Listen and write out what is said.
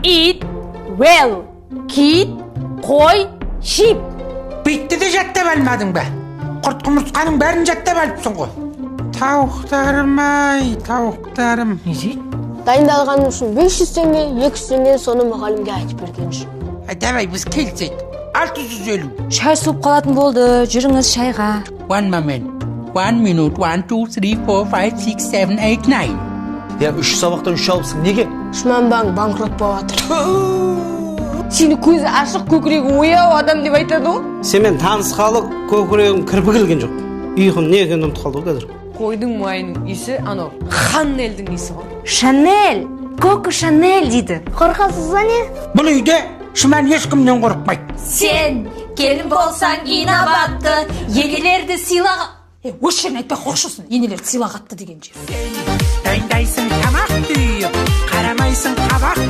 Ит, whale, кит, қой, sheep. Битті де жаттап алмадың ба? Құрт құмырсқаның бәрін жаттап алыпсың ғой. Тауықтарым ай, тауықтарым. Не дейді? Дайындалғаным үшін 500 теңге, 200 теңге соны мұғалімге айтып берген үшін. Ай, давай біз келсек. 650. Шай суып қалатын болды, жүріңіз шайға. One moment. One minute. One, two, three, four, five, six, seven, eight, nine. Иә, үш сабақтан үш алыпсың, неге? Шыман банк банкрот болып жатыр. Сені көзі ашық, көкірегі ояу адам деп айтады ғой. Сенімен танысқалы көкірегім кірпік ілген жоқ. Ұйқым не екенін ұмытып қалды ғой қазір. Қойдың майының иісі анау Ханнельдің иісі ғой. Шанель, Коко Шанель дейді. Қорқасыз ба, не? Бұл үйде Шыман ешкімнен қорықпайды. Сен келін болсаң, инабатты енелерді сыйлаға. Е, осы жерін айтпай қойшысын, енелерді сыйлағатты деген жер. Дайындайсың тамақ түйіп, қарамайсың қабақ.